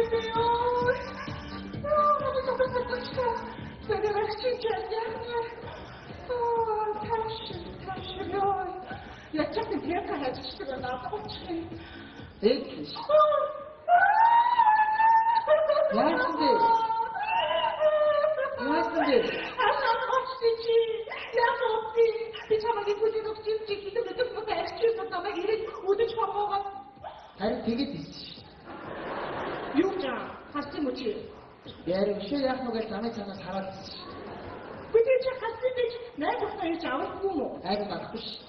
бэ ёо. Яасан бэ? Яасан бэ? Харин тэгээд ийсэн шүү. Юу ч харсан юм чи? Яар өшөө яах нүг гэж замын цаанаас хараад ирсэн шүү. Бид чи харсан гэж найз охиноо ирж авахгүй юм уу? Айг авахгүй шүү.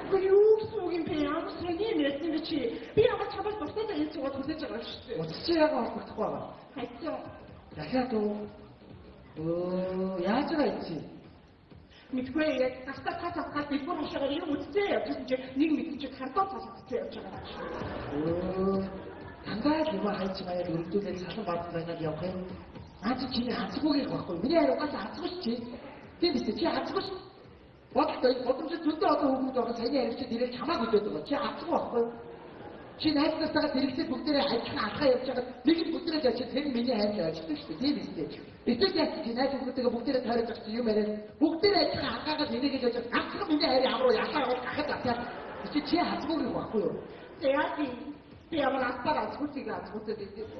Үгүй юу гэсэн үг юм бэ? Ямар сони юм ярьсан бэ чи? Би ямар чамаас дуртай энэ цугаад хүлээж байгаа шүү дээ. Утас чи яагаад холбогдохгүй байгаа? Хайцсан. Дахиад уу? Өө яаж байгаа юм чи? Мэдгүй яг гартаа цаас татгаад дэлгүүр хашаагаар юм үтцээ явчихсан чи нэг мэдсэн чи картон цаас татцээ явж байгаа юм чи. Өө дандаа л юм хайч маяг өргөдүүлээд салан бардсан байгаад явах юм. Наа чи чиний хацгүйг байхгүй. Миний хариу угаасаа хацгүй чи. Тийм биз дээ чи хацгүй ш. Бодлоо бодомжтой зөндөө одоо хүүхдүүд байгаа саяны хариу чи тэрээр чамааг өдөөд байгаа. Чи хацгүй байхгүй. Чи найзтайгаа зэрэгцээд бүгдээрээ адилхан алхаа явж байгаад нэг нь бүгдээрээ жаач тэр нь миний хайр ажилладаг шүү дээ. Тийм биз дээ. Битэл яах чи найз хүүхдүүдтэйгээ бүгдээрээ тойрож авчих юм яриад бүгдээрээ адилхан алхаагаад энийгээ жаач ганцхан миний хайр ямар ялаа яваад гахад авчаад чи чи хацгүй юм байхгүй юу? За яа тийм би ямар албаар азгуултыг азгуултад идэв.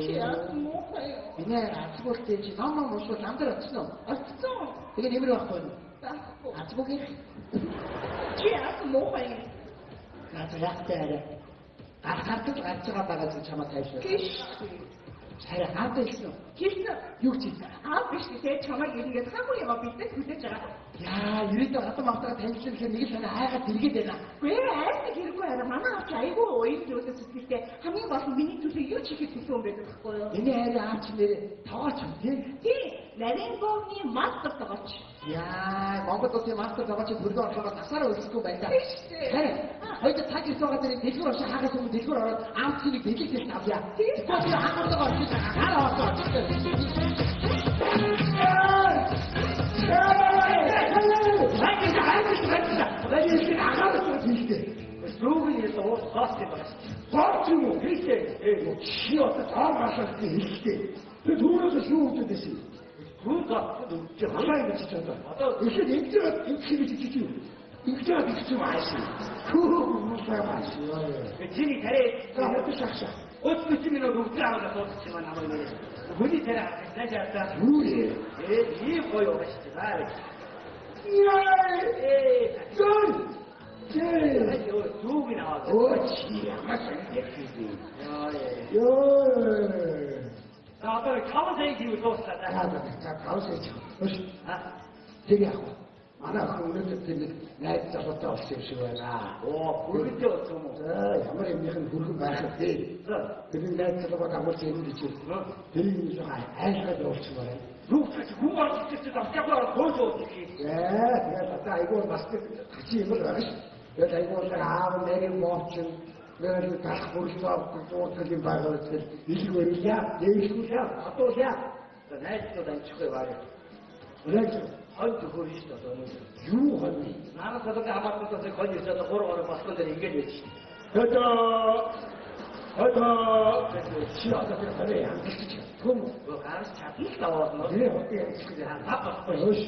Чи яасан муухай юу? Миний хайр азгуултыг чи ном ном уншвал лам дээр очсон уу? Очсон. Тэгээ нэмэр байхгүй юу? Байхгүй. Азгуугийн Чи яасан муухай юм? наад яахтай арай. Гарахад л гарч байгаа байгаа зүйл чамаа тайвшруулах. Тийш. Харин хаад хэлсэн үү? Хэлсэн. Юу ч хэлсэн. Аа биш тий чамайг ирнэ гэж хамгүй юм биднээс хүлээж байгаа. Яа, ирээдүйн хатан мавтайгаа танилцсан гэхээр нэг л санаа хайгаад эргээд байна. Гүй айртаг хэрэггүй хараа манай авч айгүй уян зүйлээс сэтгэлтэй хамгийн гол нь миний төлөө юу ч хийхэд төлөө юм байдаг байхгүй юу? Миний хайр аав чи нэрээ тогооч юм тий? Тий, Наринговны мастер тогооч. Яа, Монгол улсын мастер тогооч хөргөө орлогоо тасаараа өлсөхгүй байна. Тий шүү дээ. Харин хоёул цаг ирсэн байгаа дээрээ дэлгүүр оршин хаагаас өмнө дэлгүүр ороод аав чинийг дэлгэх гэж авъя. Тий. Тэгвэл чи хаагаагаа орчих хараа орсон очих. Сүүгийн хэлсэн уус гоос юм байна. Гооч юм уу? Хэлсэн. Чи одоо тоо гашаад хэллээ. Тэр түүнээс юу өгдөг байсан? Түүн гоо өгч Хамаа юм чи одоо. Одоо Эхлээд ингэж байгаа ингэж хийж чи юу? Ингэж байгаа ингэж юм ааш. Хөө муу ааш. чиний тариа За хөтөш агшаа. 30 40 минут өгч аваад дуусчих юм намайг нэрээ. Хүний тариа харах наашаа. Юу вэ? Ээ ийм гоё байгаа шүү дээ. Баа. Яа! Ээ Зөө. Зөө. ёо сүүгийн аваад. Өө чи ямар сонирхолтой. Яа. Ёо. За одоо 5 сая хийвэл дууслаа. За за 5 сая чи. Хөш. Аа. Тэр яах вэ? Манай охин өнөөдөр тэр нэг найз залуутай болсон юм шиг байна. Оо бүргэдээ болсон юм уу? За ямар юмных нь хүргэн байх вэ? За. Тэр нэг найз залуугаа дагуулж ирнэ гэж. Тэрийг нэг жоохон айлгаад явуулчихмаар байна. Нүг чи хүн орж ирчих чи давчаагүй орох хөөж уучих юм. Яа, тэгэл одоо айгүй бас хачин юм л байгаа ш. Тэгэл айгүй л аав нэрийн моочин тэгэл талх бүрэлдээ зууртал юм байгаа үзэл илэг өрүүлээ, дээшлүүлээ, хатуулаа. За найзууд амжихгүй баг. Өнөөдөр Хонь төхөөрнө шүү дээ одоо өнөөдөр. юу хонь? Наагас солонгын хамаатнаас хонь ирсэн одоо 3 3 балкон дээр ингэж байж шүү дээ. Одоо одоо чи одоо тэр хонь амжилт чадахгүй юм. Өө гарч чадна л даваад нөө. Тэр хотын амжилт Тав болохгүй. Хөөш.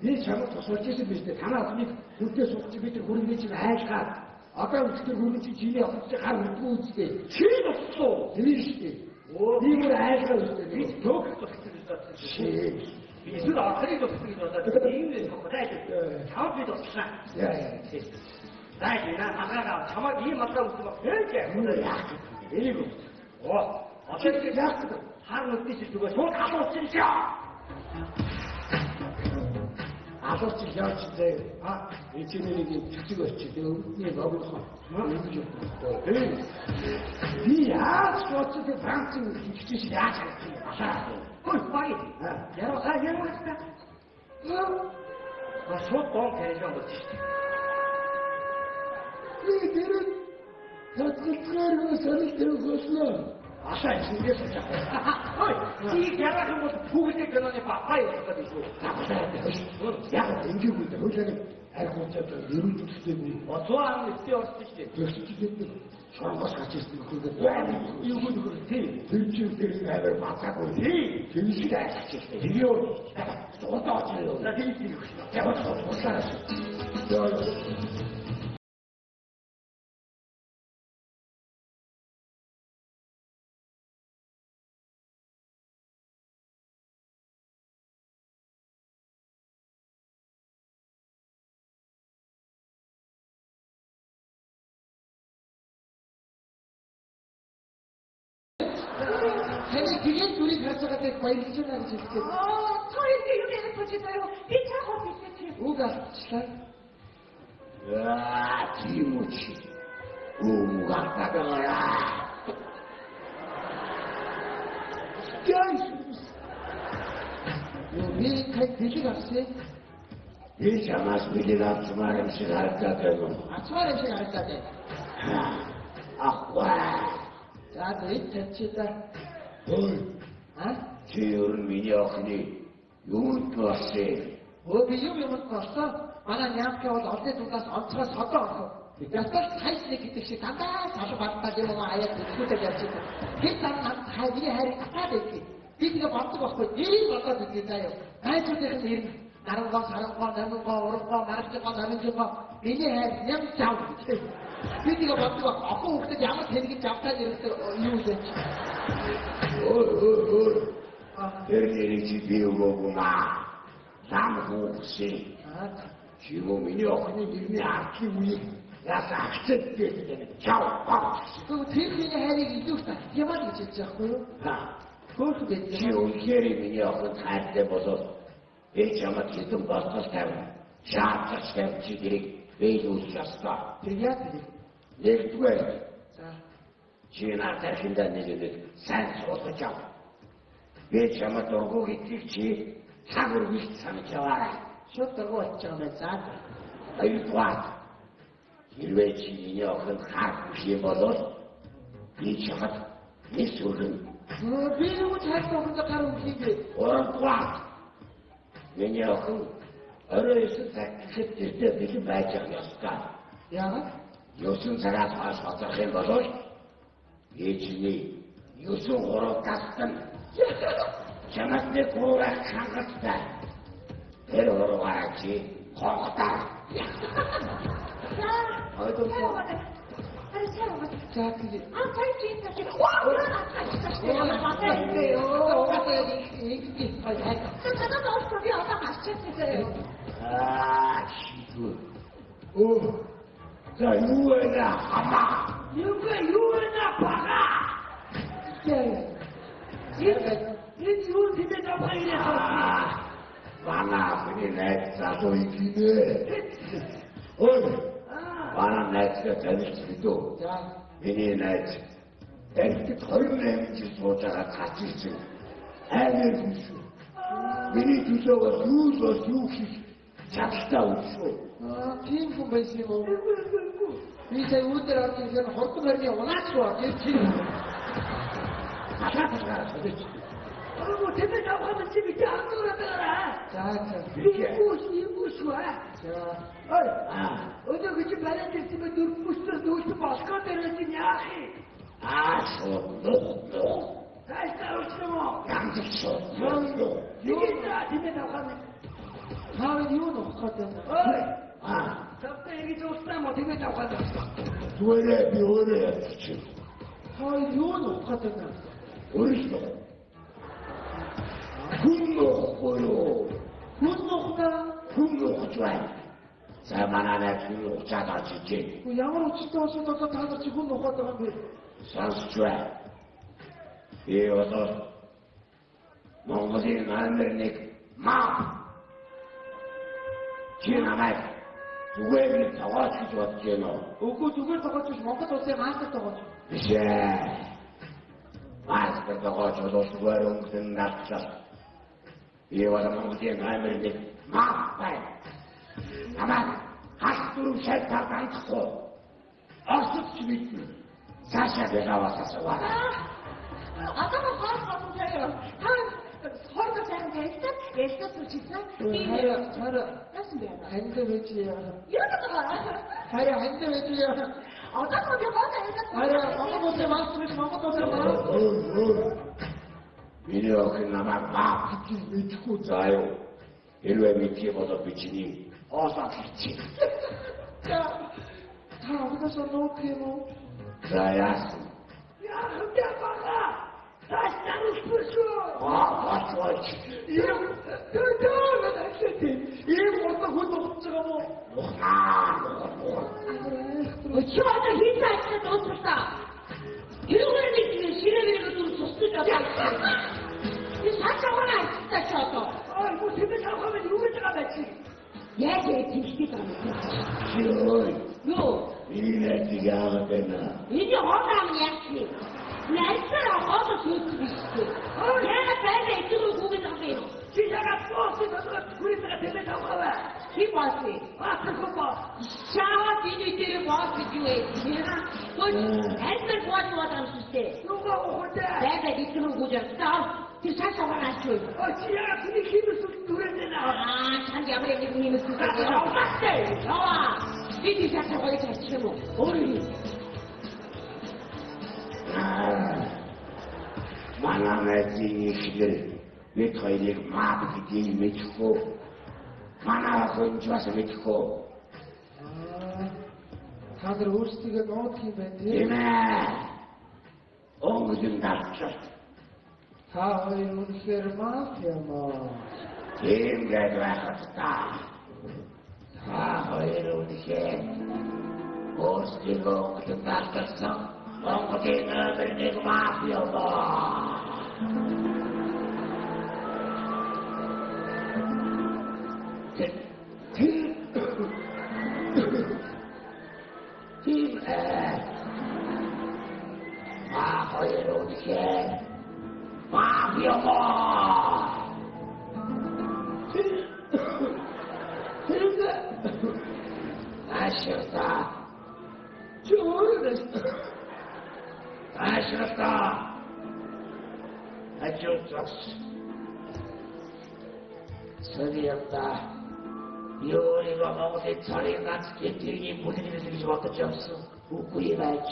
Би чамд тусалж ирсэн биз дээ. Танаас нэг хүнтэй сууж би тэр хөрөнгө чинь айлгаад одоо тэр хөрөнгө чинь чиний охин чинь гар мэдгүй үстэй. Чи туслуу. Тэр шүү дээ. Өө Би бүр айлгаа үстэй. би төөх туссан гэж бодсон. Чи. Би эсвэл орхыг туссан гэж бодоод ийм л зохиолтой. Чамд би туслаа. Яа яа. За наа малгайгаа чамайг ийм малгай өгсөн баг. Хөөж Юу яах вэ? Энийг өг. Оо одоо Чи яах вэ? хар нүдний шиг зүгээр шууд халуучих юм шиг. Алууч явж зээ. А эцэний нэг юм цэцэг очи. Тэгээ өвдний богинохон. Ингэж явахгүй. Би яаж бодсон тэр Францын хичээж шиг яаж харагдах юм балаа. Хөөе баг. Аа. Яруу та яруу та. Ба шууд дон карижан болж шүү дээ. Би тэр татгалцгааргүй сонирх тавих болно. Асаа шингээс авах. Хөөе чи ярах юм бол хүүхдээ киноны папа явах гэдэг шүү. Яг ингээгүй дээ. Хуулиар Арх уцаад ерөн зүйлтэй 119-ийн орсон шүү дээ. Тэгсэн чинь бид шоронгоос гарч ирсэн нөхөргөө Юу нөхөр тий. Тэр чинь тэр амар бацаагүй. Тий. Тэр шиг айхчих шээ. Тэгээ юу? Зурдаа очив. За тийм тийм. Яг бодлоо. Йоо. Таны гэрийн дүрийг харж байгаадаа баярлж байна гэж хэлсэн. Аа, та энэ юм яриад болж байгаа юу? Би цаах уу хэлсэн чи. Үг алдчихлаа. Аа, тийм үү чи. Үг алдаад байгаа. Яй. Юу би тань бэлэг авсан. Би чамаас бэлэг авчмаар юм шиг харагдаад байна уу? Авчмаар юм шиг харагдаад байна. Ахгүй. За энэ тавьчих та. Ой, А? чи ер нь миний охины юунд болсон? Өө би юм юмд болсон. Манай нямка бол олны дундаас онцгой содон охин. Ястал хайс нэг гэдэг шиг дандаа салан бадтал юм уу аяад зүтгүүлээд явж байгаа. Тэр зам нам хай миний хайрыг татаад байдгийг. Би тэгээ боддог байхгүй. Нэрийг бодоод үзье заа юу. Найзуудынх нь нэр нь Нарангоо, сарангоо, намангоо, урангоо, маргалжингоо, наманжингоо миний хайр ням зав гэж. Би тэгээ боддог байхгүй. Охин хүүхдэд ямар тэнэг жавтаад ирэхдээ юу вэ? Ой, ой, ой. Тэр нэрийг чи би өгөөгүй маа. Лам хүүхсэн. Аа. Чи юу миний охины нэрний ардын үеийг яасан акцент гэдэг юм. Чав. Тэгвэл тэр миний хайрыг илүү их татдаг юм аа гэж хэлж байгаа хгүй юу? Ха. Хөөхөн байдаг. Чи үнэхээр миний охинд хайртай болоод би чамд хэдэн болтол тавина. Шаардлага тавь чи тэрийг биелүүлэх ёстой. Тэр яа тэр? Нэгдүгээр За. чи наад тархиндаа нэг нэг сайн суулгаж ав. Би чамд дургу гэдгийг чи цаг үргэлж санаж яваарай. Шууд дургу болчих юм байна. За. Хоёрдугаар хэрвээ чи миний охинд хайр юм бол би чамд нэг сүргэн. Би юу ч хайртай охинд гар өгөх юм бэ? Гуравдугаар миний охин орой 9 цаг гэхэд гэртээ бэлэн байж явах ёстой. Яагаад? 9 цагаас хойш хоцрох юм бол би чиний 9 гурав тастан чамд нэг гурав хангалттай. Тэр гурваараа чи хонхтаа. За. Ойлгосон. Харин сайн уу? За тэгээ. Аа, сая чи энэ чи. Ваа, ямар батай юм бэ? Ёо, угаасаа яг ингэж гоё хайр. За, танад орсон би одоо гарчихсан заяа. Аа, шийдвэр. Өө. За юу вэ хамаа? Юу вэ? Юу вэ бага? Энэ юу тэмээ давхаа ирэх вэ? Манай хүний найз залуу юм гинэ. Ой. Манай найзтай танилцж мэдүү. За. Миний найз танилцд 28 жил сууж байгаа гарч ирсэн. Амар хүн шүү. Миний төлөөгөр юу л бол юу хийх чадaltaй хүн шүү. Аа, тийм хүн байсан юм уу? Би сая үүн дээр орж ирэхээр хурдан барины унаач руу орж ирсэн. Халаа талаараа солиоч. Өө тэмээ давхаа чи би хандураад байгаа. За, за. Би юу шүү аа. За. Ой. Аа. Өнөө гэж бариад ирсэн бэ дөрөв бүстэр дүүлсэн балкон дээр байж яах юм? Аа, шууд нух нух. Цаашдаа өрсөн үү? Ганц л шууд нух нух. Юу тэмээ давхаа нэг. Та юу нухах гээд байна? Ой. Аа. Тавтай ингэж ууснаа мо тэмээ давхаа. Зүгээрээ би өөрөө явчих. Та юу нухах гээд байна? Өөрөө нух. Хүн нухгүй юу? Хүн нухна. Хүн нухаж байна. За манай найз хүн нухчаад орж ижээ. Үгүй ямар учиртай болсон одоо та нар чи хүн нухаад байгаа юм бэ? Сонсч бай. Би бол Монголын номер 1 маа. Чи намайг зүгээр нэг тогооч гэж бодож байна уу? Үгүй зүгээр тогооч биш Монгол улсын мастер тогооч. Биш ээ. Мастер тогооч бол зүгээр өнгөн наацал. Би бол Монголын номер 1 маа байна. Намайг хас дөрөв шал тал хандахгүй. Оросд ч мэднэ. Цаашаа бэлаваас асуугаа. Одоо хоол болсон заяа. Та хоороо сайхан танилцаад Ялцаа зүрчсэн. Хараа хараа яасан бэ? Хандаа байж яа. Юу гэдэг вэ? Хараа хандаа байж яа. Одоо би гоо Хараа Монгол улсын мас биш Монгол улсын мас. Миний охин намайг маа гэж мэдэхгүй заа юу. Хэрвээ мэдэх юм бол би чиний хоолоо хийчих. За та угаасаа нуух юм уу? За яасан? Яах вэ бага? Тааш наруулахгүй шүү. Аа бач. Ийм төө надад ийм гоо хүн нухаж байгаа юм уу? Нухнаа. Чи одоо хийсэн ажлаа дуусгасан. Тэрүүгээр нэг ширээгээр дүр цусдаг одоо. Би шаш авах ажиллаа чи одоо. Аа, юу тэмээ авах юм юу гэж байгаа юм чи? Яаж яа тийштэй байгаа юм. Чи ой. Юу? Энэ найзыг яагаад байна? Энэ хоол ам яах юм? Найзаар хоол сүйтгэх биш үү? Яагаад байлаа итгэв хүүгээд байгаа юм? Чи яагаад босс тодорхой хүрээд байгаа тэмээ авах вэ? Чи босс. Баатар босс. Шаа би дээр босс гэж юу вэ? Хөөе, найзаар босс болоод юм шүү дээ. Юугаа ухадаа? Байлаа итгэв хүүгээд байгаа. Тэр шаш авах ажил. Ой, чи яагаад хүний хиймэл сүлд түрээд байна? Аа, чанд ямар нэг хиймэл сүлд яваастай. Яваа. Би тэр шаш авахыг харчих юм уу? Өөрөө хий. Манай найзын ихлэр бид хоёрыг маа гэдгийг мэдэхгүй. Манай охин ч бас мэдэхгүй. Та нар өөрсдийгөө нуудаг юм байна тийм ээ. Өнгөлөн дарчлаа. Та хоёр үнэхээр мафия юм аа. Тийм гээд байх та. Та хоёр үнэхээр өөрсдийгөө өнгөлөн дарчлсан Монголын номер нэг мафия ба. Тийм ээ. Та хоёр үнэхээр мафия ба. Тэр Ашигта. Чи өөрөө Ашигта. Ажил зогс. Сониямда. Өөрийгөө Монголын цорын ганц гэмтэргийн бүлэгнээс гэж бодож явсан. Үгүй юм аж.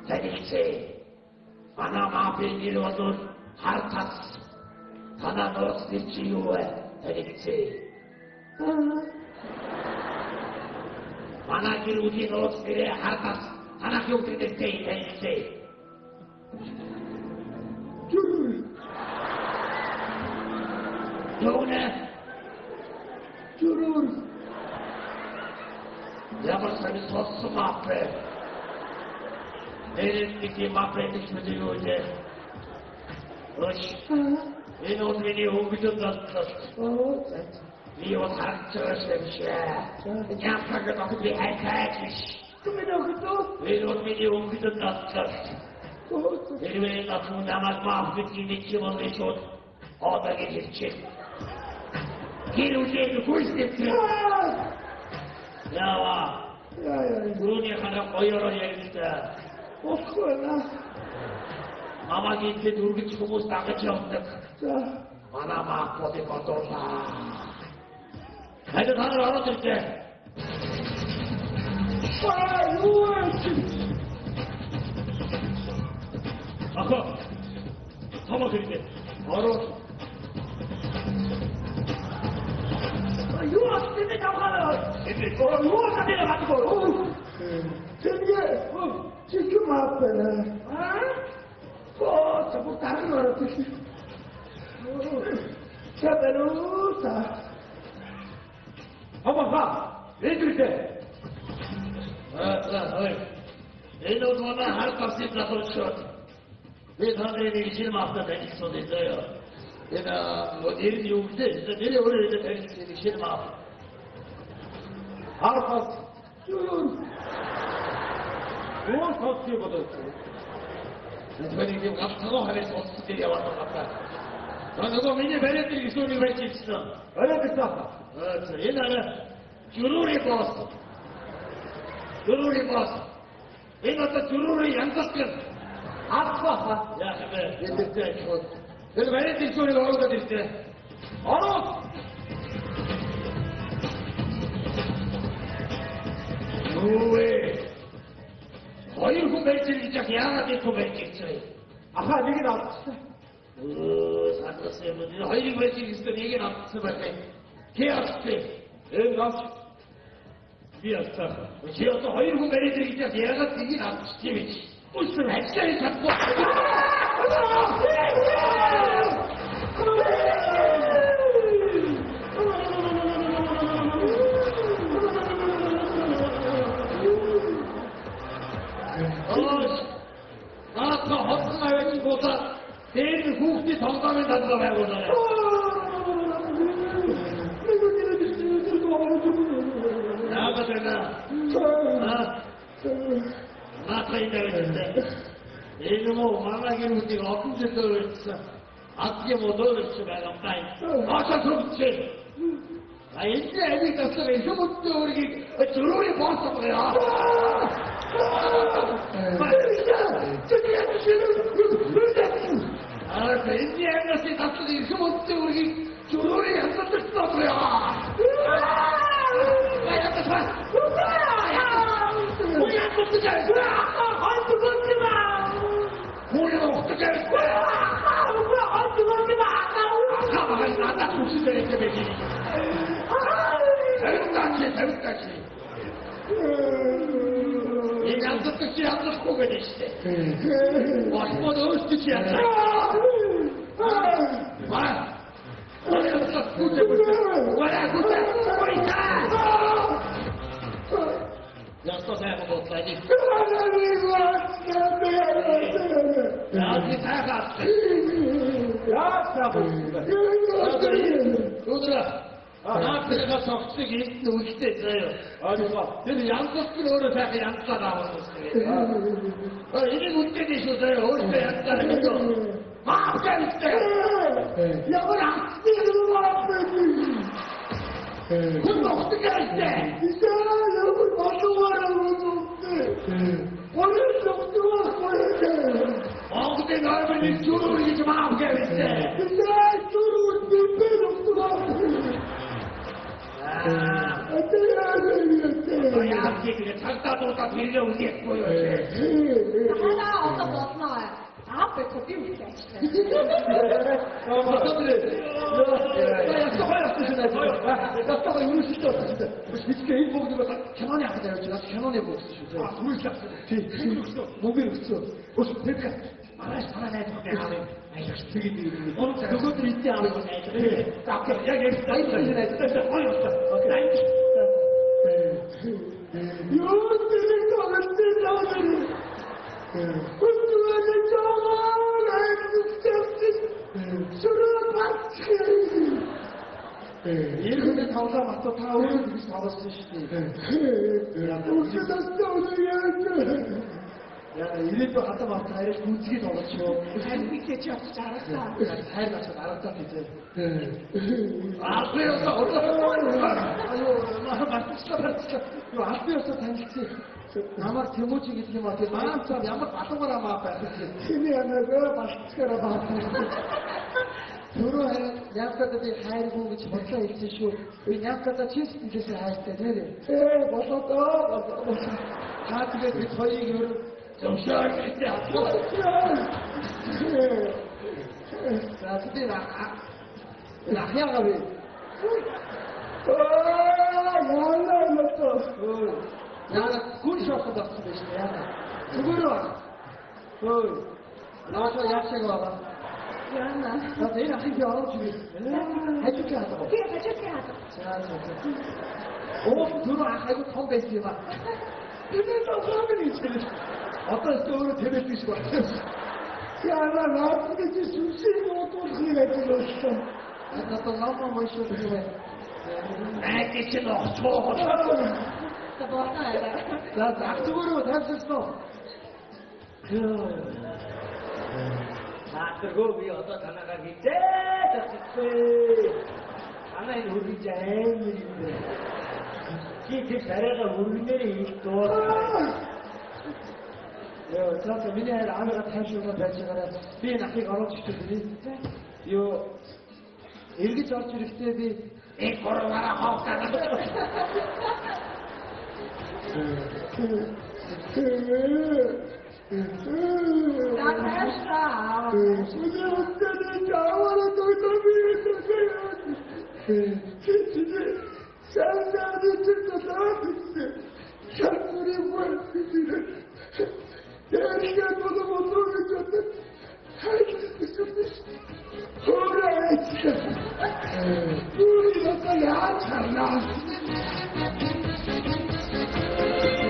Танилцээ. Манай мафийн нэр бол хар тас. Танаа нууц нэр чи юу вэ? Танилцээ. Манай гэр бүлийн нууц нэрээ хар тас. Танах юу гэдэг нэртэй танилцээ. Юу нэ? Зүрүүр. Ямар сайн сонссон мафи. Нэрээ нэг мафи гэж мэдээ юу вэ? Өш. Энэ бол миний өнгөлөн залтлаа. Оо за. Би бол харагдаж байгаа юм шиг. Ямархаг охид би хайртай биш. Түмэн охидоо. Энэ бол миний өнгөлөн залтлаа. Оо за. Хэрвээ охин намайг маф гэдгийг мэдчих бол би шууд одоо гэж хэлчих. Гэр бүлийн хүйстэй. Яава. Яа яа. Гүрүүний ханаа гоёороо ярилцаа. Болохгүй байна. Намайг энд үргэлж хүмүүс дагаж явдаг. За. Манай маф болыг бодуулаа. Хайр та нар ороод иржээ. Аа юу вэ? Охоо. Томоо хэрэгтэй. Ороод Юу болсон бэ тавхаа? Оо юу гэдэг юм бэ? Тэгээ чиг маф байна. Аа? Оо за бүр дарга ороод ирлээ. За баруу та. Томоо. Эдгэртэй. Аа за хой. Энэ бол манай хар тасын залуучууд. Би таны нэг жил мафта танилцсан заяа. Энэ нэр нь юу гэдэг? Нэр өөрөө хэлээд танилцсан нэг жил маф. Хар тас. Зүрүүр. Юу сонсчих болов? Тэдний юм галзуу хараад сонссон дээр яваад байгаа. За нөгөө миний бариад ирсэн нэг байж ирсэн. Бариад ирсэн. Аа за энэ арай зүрүүрийн босс. Зүрүүрийн босс. Энэ одоо зүрүүрийн янзалт юм. Алхаа. Яах вэ? Эдгээр шууд Тэр бариад ирсэн оруулаад ирсэн. Ороо. Юу вэ? Хоёр хүн барьж ирж яах яагаад нэг хүн барьж ирсэн вэ? Ахаа нэг нь алдсан. Сандас юм. Хоёрыг барьж ирсэн нэг нь алдсан байх юм. Хээ алдсан. Энэ нас би алдсан. Чи одоо хоёр хүн барьж ирж яах яагаад нэг нь алдсан юм бэ? Үлсэн ажиллаа хийж чадахгүй. Наадха хотхон аваачин буудаад дээр нь хүүхдийн тоглоомын талбай байгуулаа. Яагаад вэ? Наадха энэ аваачин. Энэ мó манай гэр бүлийг олон жил өөрчилсөн. Адгийн мод өөрчилсөн байгаа юм даа. Хаашаа төвчээ. А энэ амиг таслага их мөдтэй өөргийг зөрүүний босс байгаа. Аа энэ амигаас таслага их мөдтэй өөргийг зөрүүний хямдлагч байгаа. Тэр янзлах нь өөрөө сайхан янзлаад авах юм. Энийг үлдээд шүү заяа өөртөө янзлаад гэдэг. Маа гэдэг. Ямар ахны юм аа. Хүн огт гэсэн. Ямар боловоор юм бэ? Өөрөө огтгүй. Монголын нойрны зүрх гэж маа гэсэн. Зүрх би огтгүй. Яг тийм цагдаа дуудаад хэрэг үлээхгүй юу. Танаа одоо болно. Аа би би үлээчлээ. Юу тэр тоглолтын тоглолт. Иргэний тоглоом атуу та өөрөө тэгж тоглосон шүү дээ. Яа, ирээдүйн хатан бат арай гүнзгий тоглож шүү. Харин би чи очиж аргасаа. Хайр очиж аргасаа гэж. Албан ёсоо аюу, мартчихлаа. Юу албан ёсоо танилцъя. Намайг Тэмүүжин гэдэг юм аа. Тэр маань цаа ямар балангаараа маа байх вэ? Чиний амаагаа балцгаараа баа. Түрүү харин Нямтадад би хайргүй гэж бодлоо хэлсэн шүү. Би Нямтадад чин сэтгэлээсээ хайртай нэрээ. Болоо доо. Та тэгээд бид хоёрыг ер нь зөвшөөрөлтэй авах. За тэгээд ахяага би. Яа яа. Яа гүн шокнд орсон байж таа яа. Зүгээр үү? Ой. Наашаа яашааг байгаа. Яна. За энэ ахыг би оруулж ирээ. Хажуугийн хадгаа. Би хажуугийн хадгаа. За за. Уул түрүү ах айгу том байсан юм аа. Тэр тоглоом нь хэлээ. Одоо өстө өөрөө тэмээлсэн шиг байна. Яна наадах чи сүсийг бодуулахыг ажил болсон. Одоо ном уншуулах юм байна. Найд чинь огцгоо. За болно. За ах зүгээр үү тайвширсан уу? Наадэргөө би одоо танаагаар хизээ татчихгүй. Танаа энэ хөргөж амар юм бэ. Чи тэр царайгаа хөргөнөөрөө ил дуу. Яа, за миний хайр аавыгаа тайвшруулаад байж байгаарай. Би энэ ахыг оруулж ичих үү? Юу эргэж орж ирэхдээ би нэг гурваараа хоогдоод. За тайшраа аав.